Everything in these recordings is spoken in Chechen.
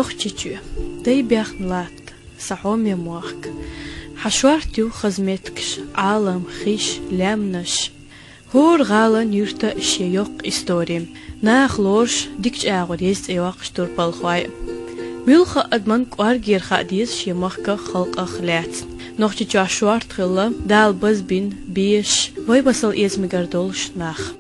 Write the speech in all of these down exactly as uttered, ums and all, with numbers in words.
Нохчийчоь, дай баьхна латт, са хьоме мохк. Хьа шорта ю хаза меттигаш, Ӏалам, хиш, лаьмнаш. ХӀора гӀалан юрта шен йоккха истори. Наха лоруш дика чӀагӀо еза цӀи йоаккхаш турпалхой. Муьлхха а адаман кӀоаргера хаа деза шен махках, халкъах лаьцна. Нохчийчоь шорта хилла, Дала базбина, безаш, вай масал эца мегар долуш нах.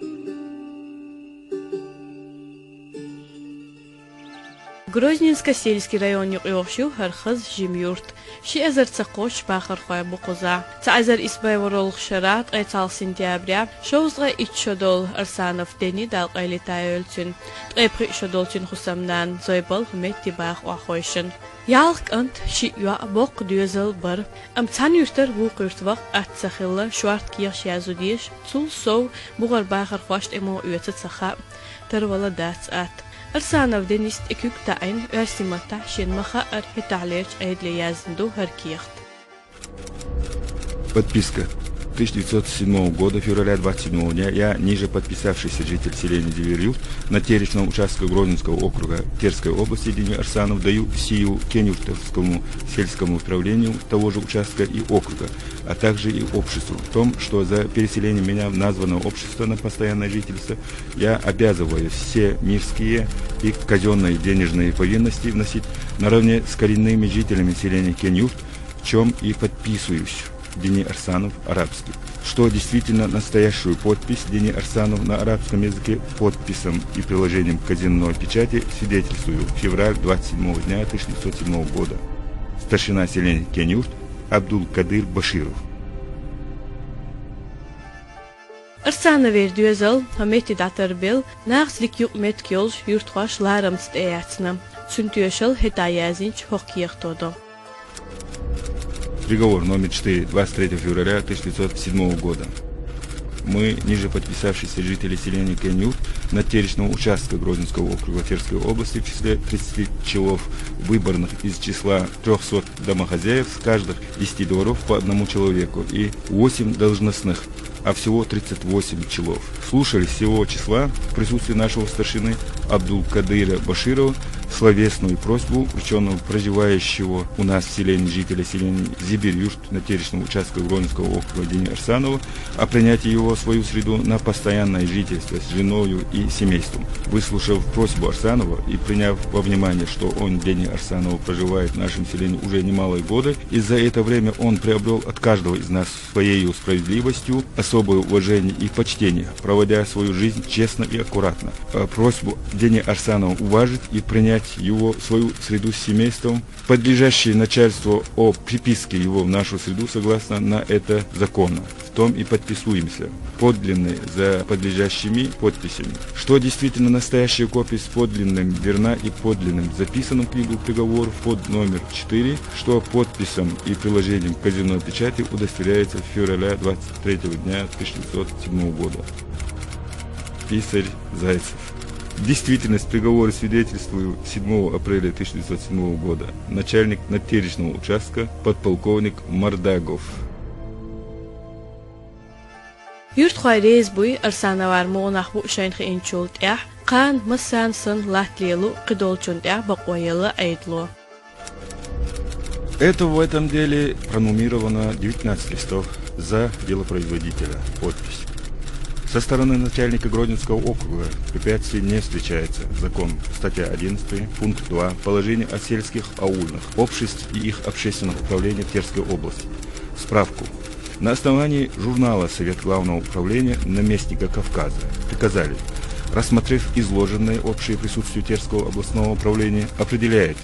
Грозненско-Сельский район юкъайогӀуш ю хӀара хаза жима юрт. Ши эзар ца кхоччуш бахархой бу кхузахь. Цхьа эзар исс бӀе ворхӀалгӀа шарахь ткъе цхьалгӀа сентября шовзткъе итт шо долу Арсанов Дени, Дала къайле тӀаьхьа йойла цуьнан, ткъе пхиъ шо долу цуьнан хӀусамнана Зойбал хӀу метте баха охьахевшина. Ялх кӀант, шиъ йоӀ, боккха доьзал бара. Амма цхьана юьртара вукху юьрта ваккха атта ца хилла, шорта кехаш язъю дезаш, цул сов бухара бахархошна тӀе муха оьцу ца хаьа. Тарвала дац атта. Арсанов Денис тӀе куьг таӀийна, оьрсийн маттахь шена ма-хаъара хӀетахьлерчу Ӏедале яздина ду хӀара кехат. Подписка. Тысяча девятьсот седьмого года, февраля двадцать седьмого дня, я, ниже подписавшийся житель селения Зиберюрт Натеречного участка Грозненского округа Терской области Дени Арсанов, даю сию Кенюртовскому сельскому управлению того же участка и округа, а также и обществу в том, что за переселение меня в названное общество на постоянное жительство я обязываюсь все мирские и казённые денежные повинности вносить наравне с коренными жителями селения Кенюрт, в чём и подписываюсь. Дени Арсанов, арабский. Что действительно настоящую подпись Дени Арсанов на арабском языке подписом и приложением казенной печати свидетельствую. Февраль двадцать седьмого дня тысяча девятьсот седьмого года. Старшина селения Кенюрт Абдул-Кадыр Баширов. Арсановера доьзал хӀу метте дӀатарбелла, нахаца дика юкъаметтиг йолуш юьртахоша ларамца тӀеэцна. Цуьнан тоьшалла хӀетахь яздинчу хӀокху кехато до. Приговор номер четыре, двадцать третьего февраля тысяча девятьсот седьмого года. Мы, ниже подписавшиеся жители селения Кенюрт Надтеречного участка Грозненского округа Терской области, в числе тридцати челов, выборных из числа трёхсот домохозяев, с каждых десяти дворов по одному человеку и восемь должностных, а всего тридцать восемь челов, слушали сего числа в присутствии нашего старшины Абдул-Кадыра Баширова словесную просьбу, вручённую проживающего у нас в селении жителя селения Зибир-Юрт Надтеречного участка Грозненского округа Дени Арсанова, о принятии его в свою среду на постоянное жительство с женою и семейством. Выслушав просьбу Арсанова и приняв во внимание, что он, Дени Арсанова, проживает в нашем селении уже немалые годы, и за это время он приобрёл от каждого из нас своею справедливостью особое уважение и почтение, проводя свою жизнь честно и аккуратно. Э, просьбу Дени Арсанова уважить и принять его в свою среду с семейством, подлежащее начальство о приписке его в нашу среду согласно на это закона. В том и подписуемся. Подлинные за подлежащими подписями. Что действительно настоящая копия с подлинным верна и подлинным записана в книгу приговоров под номер четыре, что подписом и приложением к казенной печати удостоверяется февраля двадцать третьего дня тысяча девятьсот седьмого года. Писарь Зайцев. Действительность приговора свидетельствую седьмого апреля тысяча девятьсот седьмого года. Начальник Надтеречного участка, подполковник Мардагов. Юьртахой реза буй Арсановера мугӀанах бу шайна хиъначул тӀаьхьа, кхана массарна санна латта лело кхидолчунна тӀехь бакъо елла Ӏедало. Это в этом деле пронумеровано девятнадцать листов за делопроизводителя. Подпись. Со стороны начальника Грозненского округа препятствий не встречается. Закон, статья одиннадцатая, пункт два, положение о сельских аулных обществ и их общественных управлениях Терской области. Справку. На основании журнала Совет Главного управления наместника Кавказа приказали, рассмотрев изложенное общее присутствие Терского областного управления, определяет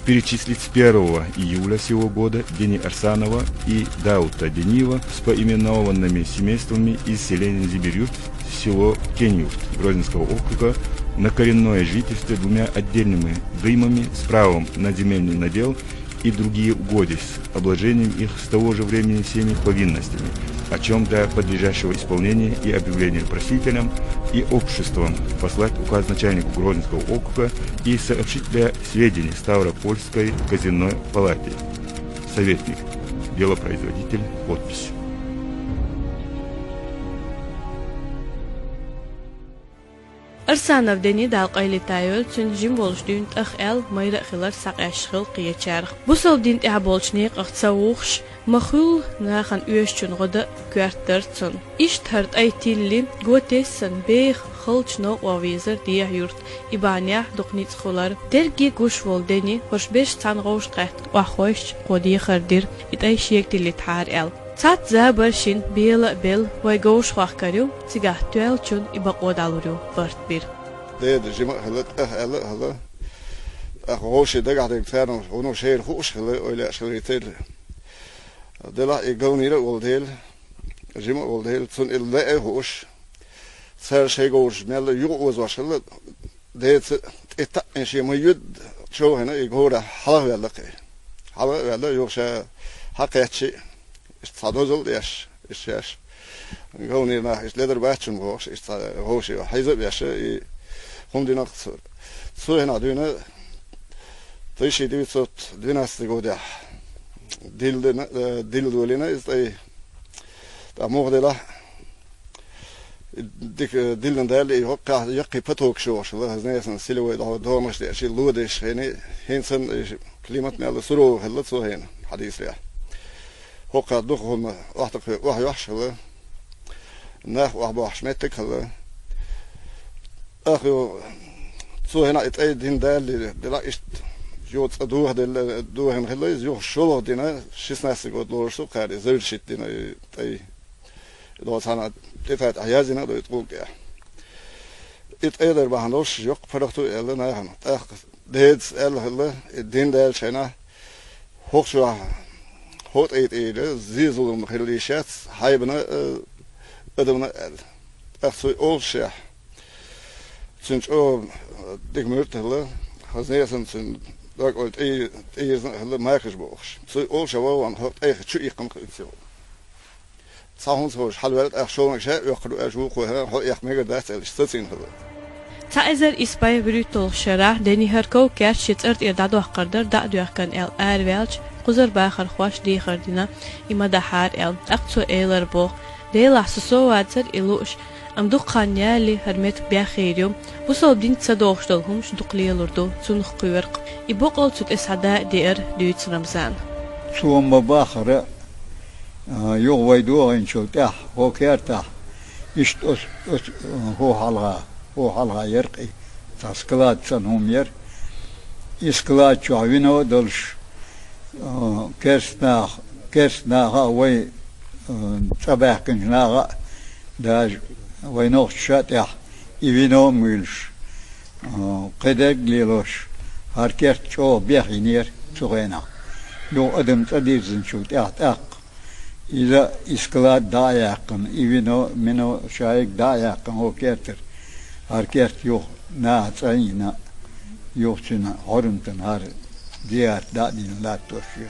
перечислить с первого июля сего года Дени Арсанова и Даута Дениева с поименованными семействами из селения Зибирюрт в село Кенюрт Грозненского округа на коренное жительство двумя отдельными дымами с правом на земельный надел и другие угодья с обложением их с того же времени всеми повинностями, о чём для подлежащего исполнения и объявления просителям и обществом послать указ начальнику Грозненского округа и сообщить для сведения Ставропольской казенной палате. Советник, делопроизводитель, подпись. Арсанов Дени, Дала къайле тайойла цун, жима волча дуьйна тӀах аьлла, майра а хилар схьакъаьсташ хилла кхечарах. Бусалба дина тӀехь болчу некъах ца вухуш, ма хуьллу нахана оьшучун гӀо дан а коьрта дара цунна. Иштта хӀара тӀай тилли, го тесна, беха, халчу новкъа ван везара Дехьа-Юрта, и бахьанехь дукха ницкъ хуьлура. Дерриге гуш волу Дени, хӀорш берш цхьаьна гӀовшахкхетта охьахевшича, кхо дехар дира, и тӀай шега тиллийтахьара аьлла. Цхьацца забаршна бела а белла, вай говшахкхетар ю, цигахь тоьллачунна и бакъо дӀалур ю, барт бира. Деда жима а хилла, тӀах аьлла а хилла. ТӀаккха вовшийн дагахь дерг царна вуно шайна хууш хилла, ойла еш хилла и церла. Делахь и галнийра а волу дела, жима а волу дела, цунна и лаа а хууш, цара шайн говраш мелла юха озош хилла, деца тӀе таӀийна шен ма юьдда човхийна и говрахь хьалха ваьлла кхин. Хьалха а ваьлла, юха ша хьакхаьчча, иштта цхьа дозалла а деш, иштта шаьш. Галнийра нах иштта ледар бац шуна бохуш, иштта цхьа вовшийн хьийза а беш, и хӀума дина-кх цо. Цу хенахь дуьйна, тысяча девятьсот двенадцатый годехь дилла дина, э, дилла долийна иза тӀай. ТӀаккха муха делахь, дика диллина далле, и хӀоккхахь яккхий поток шогӀуш хилла, хӀаза несан силовой догӀмаш деш, и ло деш хенахь, хӀинца санна и климат мелла суровый хилла цу хенахь, хьадийцарехь. ХӀоккхахь дукха хӀума охьатакхве, охьайохьуш хилла, нах охьабохьуш меттиг а хилла. ТӀаккха юха цу хенахь и тӀай дина далле, делахь иштта юха цкъа дохаделла, дохийна хилла иза, юха шолгӀа дина, шестнадцатый год лоруш ду кхара, и завершить дина и тӀай. ДогӀу цхьана тетрадь тӀехь яздина а ду и тӀулг тӀехь. И тӀай дар бахьана долуш йоккха паргӀато а елла нахана. ТӀаккха деца аьлла хилла, и дина даьллачу хенахь, хӀокху чохь хӀокху тӀай тӀера зе-зулам хилла йиш яц хьайбана а, адамна а аьлла. ТӀаккха цо и оллушехь, цуьнан чӀогӀа дика муьрта хилла, хӀаза несан цуьнан дог-ойла тӀе-, тӀеирзина а хилла, макаш бохуш. Цо и оллушехь вовшахкхетта хӀокху тӀайх чу иккхина кхин цо. Цхьа хӀунда ховш хьалаваьлла, тӀаккха шолгӀаниг ша а оьккхур ду аьлча, вукхо хӀара хьо эккха мегар дац аьлла, иштта сацийна хилла. Цхьа эзар исс бӀе вуьрхӀитталгӀачу шарахь Дени хӀара ков-керт шен цӀера тӀера дӀадоккхур дара дӀа а доьхкина аьлла, араваьлча, кхузара бахархоша дехар дина, и ма дахьара аьлла. ТӀаккха цо элира боху: «Делахь, со сов вацара и лууш, амма дукха хан ялале хӀара меттиг беххийр ю. Бусалба динца ца догӀуш долу хӀумаш дукха лелур ду, цунах кхоьру-кх». И боккъал цу тӀе схьадан а деара, дуьйцу Рамзана. Цо ма бахара, а, юха вай догӀийначул тӀаьхьа, хӀокху кертахь, иштта оцу, оцу, хӀокху хьалха, хӀокху хьалха яра-кх и, цхьа склад санна хӀума яра. И склад чохь вино а долуш, а, керста нах-, керста наха а, вай, а, цӀа баьхкинчу наха а, даже вай нохчаша а тӀехь, и вино а муьйлуш, а, кхидерг а лелош, хӀара керт чӀогӀа бехйинера цу хенахь. Юха адам цӀа дирзинчул тӀаьхьа тӀаккха иза, и склад дӀа а яьккхина, и вино, мино, шайг дӀа а яьккхина, хӀокху кертара, хӀара керт юха наха цӀа а йина, юха цуьнан хьурматана хӀара зиярат дӀа а дина латтош ю.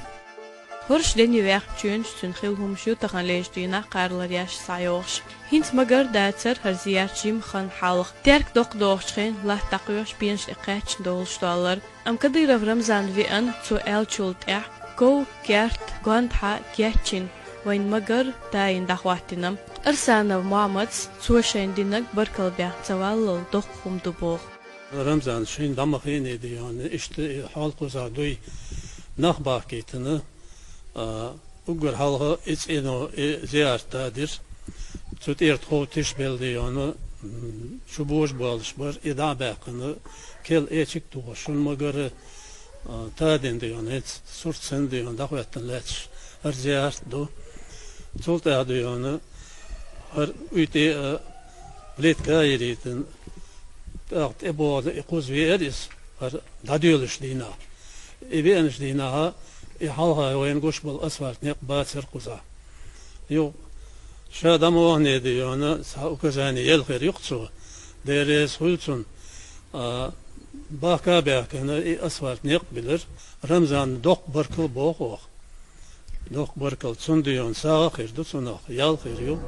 ХӀорш Дени ваьккхинчу чоьнаш цуьнан хилла хӀумаш ю таханлерчу дийнахь кхаралар еш схьайогӀуш. ХӀинца магар а дацара хӀара зиярат жима хан хьалха. Терк доккха догӀучу хенахь латта дӀакхоьхьуш, пенаш тӀе кхаьчна долуш доллар. Амма Кадыров Рамзан веана, цо аьллачул тӀаьхьа, ков, керт, гондахьа кечйина, вайн магар а тайна дӀахӀоттийна. Арсанов Мохьмадс, цо шайна динарг баркалла баьхна ца валлал, доккха хӀума ду боху. Рамзан, шуна дӀа ма хиъний, дийона, иштта и хьал кхузахь дуй, нах бахкийтина, а, уггар хьалха и цӀено, и зиярат дадира. Цу тӀера тхов тиша белла, дийона, м, чу божа болуш бара, и дӀа а баьккхина, кел эчиг а тухуш, шуна магар а, а, тадина, дийона, хӀинца сурт санна, дийона, дӀахӀоьттина лаьтташ хӀара зиярат ду. Цул тӀаьхьа, дийона, хӀара уьйтӀе а плитка а йирийтина, тӀаккха тӀебогӀу и кхуза веара иза, хӀара дӀадоьлуш дийнахь. И веанаш дийнахьа, и хьалха вайна гуш болу асфальт некъ бацара кхузахь. Юха ша дӀа ма ваханера, дийона, цхьа указание елла хир ю-кх цо. Дела реза хуьлу цунна. А, бахка а баьхкина, и асфальт некъ а билира. Рамзанна доккха баркалла боху оха. Доккха баркалла цунна, дийона, сагӀа а хир ду цунах, ял а хир ю.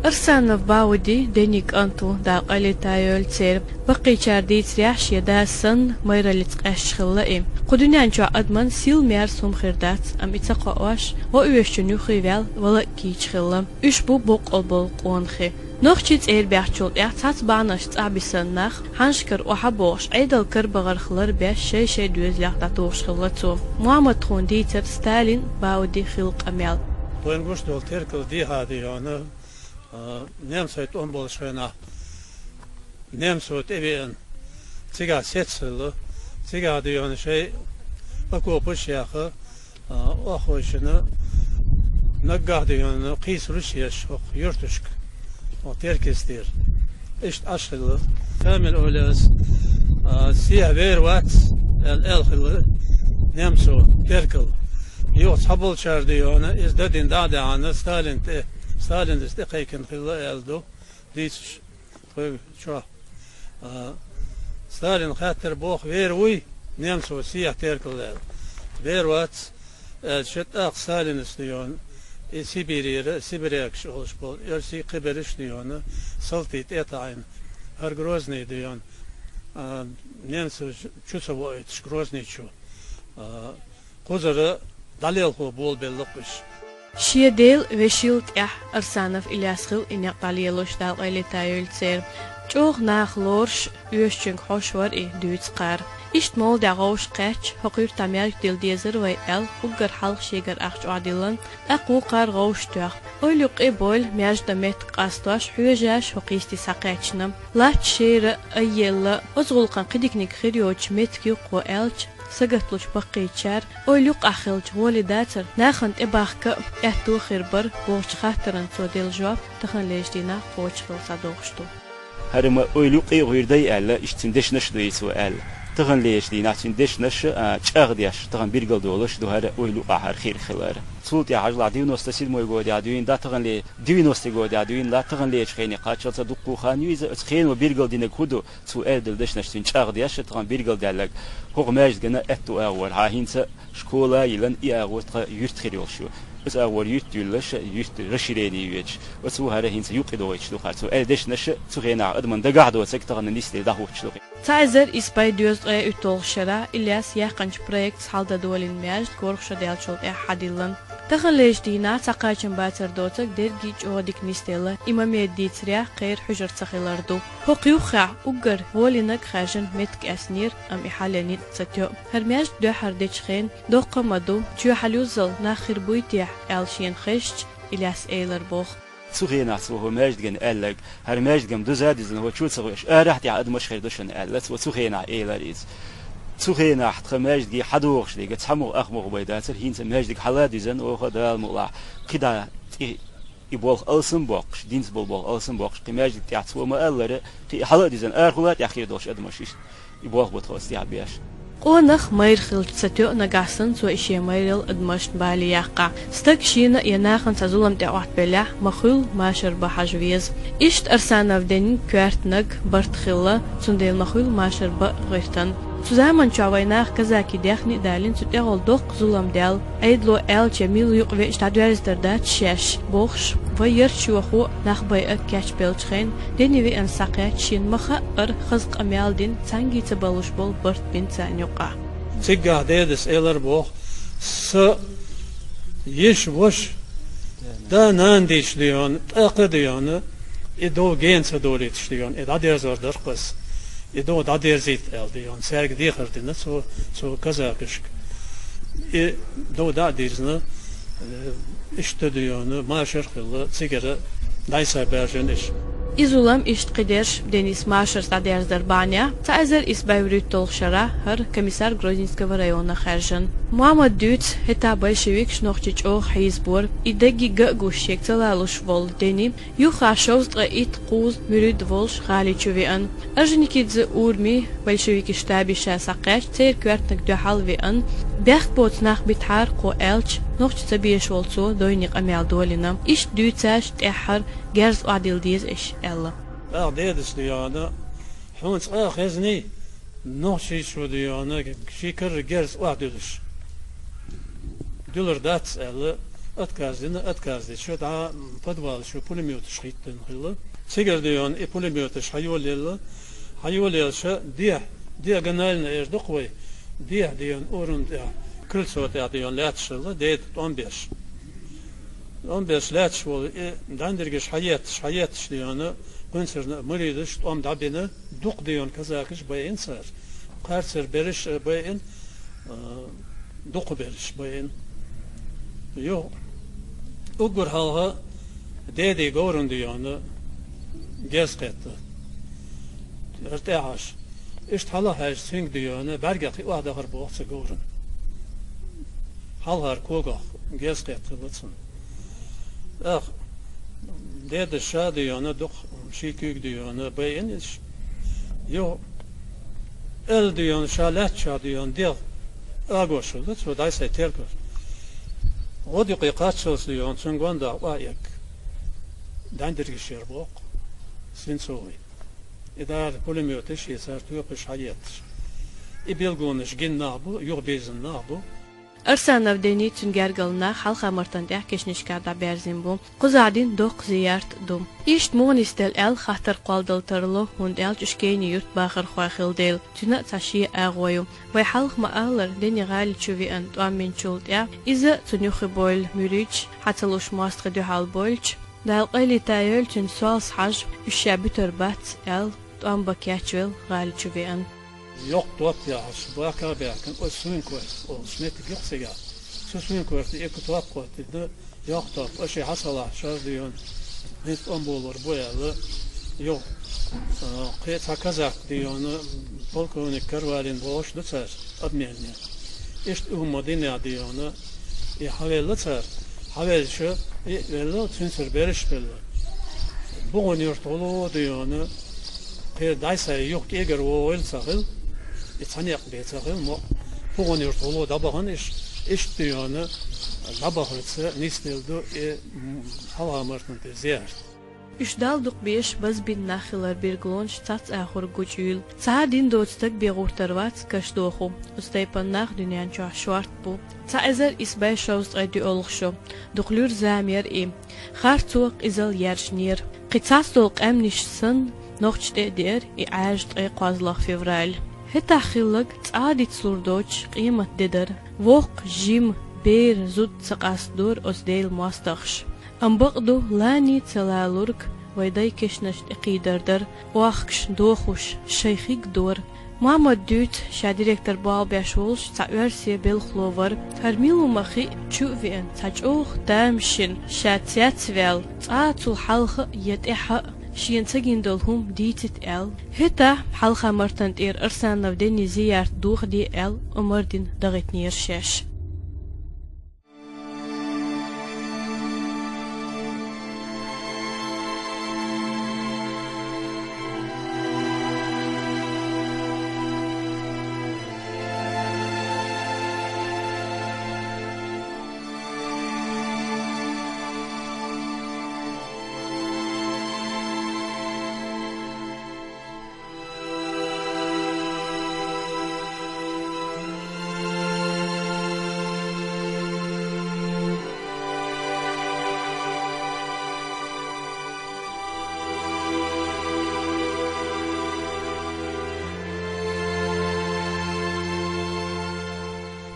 Арсанов Бауди Дени кӀант ву, Дала къайле тайойла церан. Баккхийчара дийцарехь, шен дас санна, майраллица къаьсташ хилла и. Кху дуьнен чохь адаман сийла-маьрса хӀума хир дац, амма и ца кхоош, гӀо оьшучун юххе ваьлла, вала а кийча хилла. Уьш бу боккъал болу къонахий. Нохчий цӀера баьхначул тӀехьа цхьацца бахьанашца цӀа бисина нах, хьаншкара охьа а бохуш, Ӏедал карабахарх ларбеш, шай-шай доьзалех дӀатухуш хилла цо. Мухьаммада тхуна дийцар Сталин, Бауди хилла къамел. Вайна гуш долу теркал дехьа де йоьна, а, немцойн тӀом болчу хенахь немцо тӀевеана, цигахь сецца хилла, цигахь де йоьна шайн окопаш а яьхна, а, охьахевшина, наггахь де йоьна кхийсурш еш хӀокху юьрташка, хӀокху Теркйистера. Иштта Ӏаш хилла. Камил олу ас, а, сехьа вер вац, аьлла, аьлла хилла немцо теркал. Юха цхьаболчара де йоьна, иза дадина дӀа а даьхьна, Сталин тӀе, Сталин иза тӀекхайкхина хилла аьлла ду дийцаш тхоьга чохь. А, Сталин хаьттира боху, вер вуй немцо сехьа теркал аьлла. Вер вац, аьлча, тӀаккха Сталинас де йоьна, и Сибирера, сибирякаш олуш болу оьрсий кхиберш де йоьна, салтий тӀе а таӀийна, хӀара Грозный де йоьна, а, немцо чу ца воуьйтуш Грозный чу. А, кхузара дӀалелхо болабелла-кх уьш. Шен дел, вешил тӀехь Арсанов Ильяс хилла и некъ дӀалелош, Дала къайле тайойла церан. ЧӀогӀа наха лоруш, оьшучуьнга хьош вара и дуьйцу кхара. Иштта молла дӀа гӀовшах кхаьчча, хӀокху юьртахь маьждиг дилла дезара вай аьлла, уггар хьалха шегара ахча охьадиллина, тӀаккха вукхара гӀовшах тоьхна. Ойла юккъе а бойла, маьждиган меттиг къастош, хьоьжаш хӀокху йисте схьакхаьчна. Латта шера айъелла, оцу гӀуллакхан кхин диканиг хир йоцуш меттиг ю-кх хӀокхо аьлча, сагатлуш баккхийчара, ойла юккъехь хилча, гӀоле дацара, нахана тӀебахка а аьтто хир бара бохучу хаттарна цо делла жоп таханлерчу дийнахь кхочушхилла схьадогӀуш ду. ХӀара ма ойла юккъе а гӀуьйр дай аьлла, иштта цуьнан дешнаш а дуй цо аьлла. Таханлерчу дийнахь цуьнан дешнаш а, а, чӀагӀдеш, тахана билгалдолуш ду хӀара ойла юкъахь хӀара хир хилар. Цул тӀаьхьа хьажал, девяносто седьмой годехь дуьйна, да, таханле-, девяностый годехь дуьйна, да, таханлерчу хене кхаччалц а дуккха а хан ю иза, оцу хено билгалдинарг хӀун ду? Цо аьлла долу дешнаш цуьнан чӀагӀдеш, тахана билгалдаьлларг, хӀокху маьждигана аьтту агӀор, хьан хӀинца школа а йиллина, и агӀор тхан юьрт хир йолуш ю. Оцу агӀор юьрт юьллуш, юьрт расширение йоьдуш, оцу хӀара хӀинца юкъа дойтуш ду хӀара. Цо аьлла дешнаш цу хенахь адамна дагахь доцург тахана нисделла дӀахӀуттуш ду. Цхьа эзар исс бӀе дезткъе уьтталгӀачу шарахь Ильяс яьккхинчу проектаца хьалдадолийна маьждиг ворхӀ шо даьллачул тӀаьхьа хьадиллина. Таханлерчу дийнахь цхьа кхачам бацар доцург дерриге а чӀогӀа дика нисделла, и Мамеда дийцарехь, кхеран хьуьжар ца хилар ду. ХӀокху юххехь уггар гӀолинарг хаьржина меттиг эцнера, амма и хьале ницкъ ца тоьу. ХӀара маьждиг дуьххьара дечу хенна доккха а ма ду, чоьхьалла юззал нах хир буй техьа аьлла шена хезча, Ильяс элира боху. Цу хенахь цо хӀокху маьждигана аьлларг, хӀара маьждиг-м дуза а дузина, хӀокху чу ца гӀоьш, арахь тӀехь адамаш хир ду шуна аьлла, цо цу хенахь элира иза. Цу хенахь тхан маьждиге хьадогӀуш дерг цхьа мугӀа, ах мугӀа бен дацара, хӀинца маьждиг хьала а дуьзна, оха Дала мукъалахь, кхидӀа тӀе и болх алсам боккхуш, динца болу болх алсам боккхуш, кхин маьждиг тӀехь цо ма-аллара, кхин и хьала а дуьзна, арахула а тӀехь хир долуш адамаш иштта и болх бу тхо оцу тӀехь беш. Къонах майра хилча ца тоьу, нагахь санна цо и шен майралла адамашна бале яккхахь. Стаг шена я нахана цхьа зулам тӀе Ӏоттабеллехь, ма-хуьллу машар бан хьажа веза. Иштта Арсанов Денин коьртаниг барт хилла, цундела ма-хуьллу машар бан гӀиртан. Цу заманчохь вайн наха казаки даьхни а далийна, цу тӀехула доккха зулам даьлла, Ӏедало аьлча, милла юкъа веача дӀадоьрзуьйтур дац шаьш, бохуш, вай ярташ йохо а, нах байа а кечбеллачу хенахь, Дени веана схьакхаьчча, шена ма-хаъара хаза къамел дина, цхьаьнгге ца балуш болу барт бина царна юкъахь. Циггахь дедас элира боху: «Сан йиша, ваша, да, нана дийцича, де йоьна, тӀаккха, де йоьна, и дов гена ца долуьйтуш, де йоьна, и дӀадерзор дара-кх ас. И дов дӀадерзийта», — аьлла, де йоьна, цаьрга дехар дина цо, цо казакашка. И дов дӀа а дирзина, э, иштта, де йоьна, машар а хилла, цигара дӀасабаьржина уьш. И зулам иштта кхидерш Денис машарца дӀадерзадар бахьанехь, цхьа эзар исс бӀе вуьрхӀитталгӀачу шарахь хӀара комиссар Грозненского района хаьржина. Мухьаммада дуьйцу, хӀетахь большевикаш Нохчийчу чӀогӀа хьийзабора, и дерриге а гуш, шега ца лалуш волу Дени, юххехь шовзткъе итт-кхузткъа муьрид волуш гӀали чу веана. Орджоникидзе ураме большевикийн штабе ша схьакхаьчча, церан коьртаниг дуьхьал веана, бехк боцу нах битахьара кхо аьлча, нохчий ца безаш волу цо дойне къамел долийна. Иштта дуьйцуш тӀаьххьара герз охьадилла деза аша аьлла. ТӀаккха дедас, де йоьна, хьуна цкъа а хезний, нохчийчо, де йоьна, шен карара герз охьадуьллуш? Дуьллур дац аьлла, отказ дина, отказ дича, дӀа подвал чу пулемёташ хӀиттина хилла. Цигара, де йоьна, и пулемёташ хьайолаелла, хьайолаелча, дехьа, дехьа гональная эр ду-кх вай, дехьа, де йоьна, урам тӀехь, крыльцо тӀехь, де йоьна, лаьтташ хилла, деда тӀом беш. ТӀом беш лаьтташ волу и дӀандаргаш хьаетташ, хьаетташ дийона, кхуьнцарна муридаш тӀом дӀабина, дукха дийона казакаш байина цара. Кхарцара бераш а байина, а, дукха бераш байина. Юха уггар хьалха Деди говран дийона гез кхетта. Ара тӀехьаш. Иштта хьалахьаьжча цуьнга дийона, бӀаьргех кхиъна дахар боху цу говран. Хьалхара когах гез кхетта хилла цунна. ТӀаккха дедас ша дийона, дукха ши куьйга дийона, байина иза. Юха эл дийона, ша лаьттачохь дийона, дегӀ агош хилла, цо дӀай-схьай тергар. ГӀодаюкъе кхаччалц дийона, цуьнан гондах охьаэгна. ДӀандаргаш яра боху, Свинцовый. И дара пулемёташ, и цара тоьпаш хьаетташ. И билгалонаш гина нах бу, юхабирзина нах бу. Арсанов Дени, цуьнан гергара нах Хьалха-Мартан тӀехь кешнашкахь дӀабаьрзина бу. Кхузахь дина доккха зиярт а ду. Иштта муха нисделла аьлла хаттар кхолладала тарло, хӀунда аьлча уьш Кени-юьртан бахархой хилла дела, цуьнан а цхьа шен агӀо ю. Вай хьалха ма-аллара, Дени гӀали чу веана тӀом минчул тӀаьхьа, иза а цунна юххе бовлу муьридаш, хьан ца луш мостагӀий дуьхьал бовлучу, Дала къайле тайойла цуьнан Солс-Хьажа, уьш ша буьтур бац аьлла, тӀом бан кечвелла гӀали чу веана. Йоккха топ яхьаш, бака а баьхкина, оцу Суьйн-Корта олуш меттиг ю-кх цигахь. Цу Суьйн-Корта и топ хӀоттийна, йоккха топ, аша хьан ца лахь, шар дийона, хӀинца тӀом болор бу аьлла, юха, а, кхин а цхьа казак дийона, полковник Карвалин бохуш ду цара, обменный. Иштта и хӀума динехь дийона, и хьавелла цара, хьавелча, и а велла, цуьнцара бераш а белла. БугӀун-Юрт гӀуллакх дийона, кхин дӀай-схьай юха кӀегар вогӀийла ца хилла, и цхьа некъ бен ца хилла, мо-, БугӀун-Юрт гӀуллакх дӀабахана иштта, иштта дийона, дӀабахарца нисделла ду и, м, Хьалха-Мартан тӀера зиярт. Уьш Далла дукха безаш базбина нах хилар билгалонаш цхьацца агӀор гучуйийла. Цхьа а дин доцу стаг бен гӀуртар вац каш доху. Оцу тайпана нах дуьнен чохь шорта бу. Цхьа эзар исс бӀе шовзткъе доьалгӀа шо. Дукха луьра зама яра и. Харцо, къизалла яьржинера. Кхин цхьацдолу къаьмнаш санна, нохчашна тӀе а деара и Ӏаьржа ткъе кхозлагӀа февраль. ХӀетахь хилларг цкъа а дицлур доцуш къемат де дара. Воккха, жима, бер, зуда ца къастадора оцу Делан мостагӀаша. Амма бакъ ду, лани ца лалург вайн дайн кешнаш тӀекхийдар дара, охкуш, дохуш, шайн хиг дора. Мохьмада дуьйцу, ша директор болх беш волуш цхьа оьрси белхало вара. ХӀара мила ву ма хиъ, чу а веана, цхьа чӀогӀа тамашийна, ша цецваьлла, цкъа а цул хьалха а, я тӀаьхьа а, шена ца гина долу хӀума дийцийта аьлла. ХӀетахь Хьалха-Мартан тӀера Арсанов Дени зиярт дохаде аьлла, омра дина дахийтинера шаьш.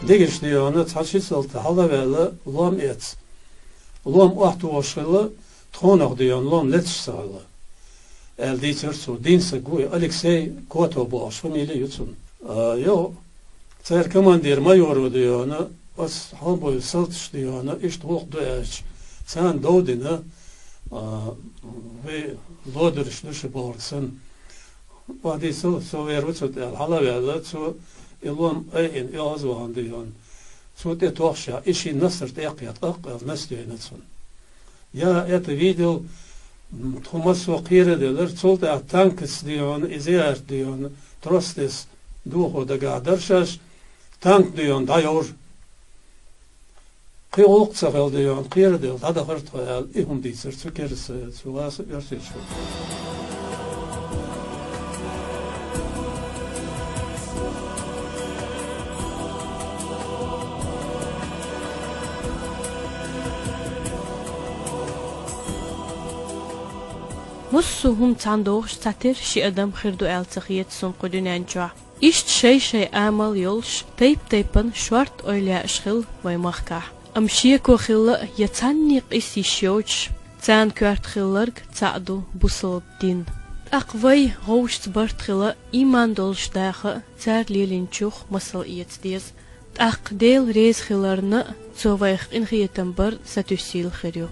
Дегаш дийона цхьа ши салта хьала а ваьлла, лом эцна. Лом охьатохуш хилла, тхонах дийона лом леташ ца хилла, аьлла дийцира цо. Дийна стаг ву и, Алексей Котов бохуш фамили ю цуьнан. А, йо, церан командир майоро дийона, оцу хьалабевлла салташа дийона, иштта гӀуллакх ду аьлча, царна дов дина, а, вай лодуьраш ду шу бохург санна. Охьадийцал, цо вер ву цу тӀе аьлла, хьала а ваьлла, цо и лом айина, и оьгӀаз вахана дийона. Цо тӀе тохча, и шен насар тӀе а кхетта, аккха аьлла, наста йойна цунна. Я это видел, м, тхо массо а кхера а делира, цул тӀаьхьа танкаца дийона, и зиярт дийона, трос дес дохо дагахь дара шаьш, танк дийона дӀайовра. Кхин гӀуллакх ца хилла дийона, кхера а делла, дӀадахара тхо аьлла, и хӀума дийцира цу кераца, цу васа оьрсичо. Массо а хӀума цхьаьна дохуш, цхьатерра ши адам хир ду аьлла ца хета суна кху дуьнен чохь. Иштта шай-шай Ӏамал йолуш, тайп-тайпана шорта ойла яаш хилла вайн махкахь. Амма шеко хилла а, я цхьанне къийса йиш йоцуш, царна коьрта хилларг цхьаъ ду бусалба дин. ТӀаккха вай гӀовшашца барт хила, ийман долуш даха а, цара лелийначух масал эца деза. ТӀаккха Дела реза хиларна а, Цо вайх къинхетам бар сатуьйсийла хир ю.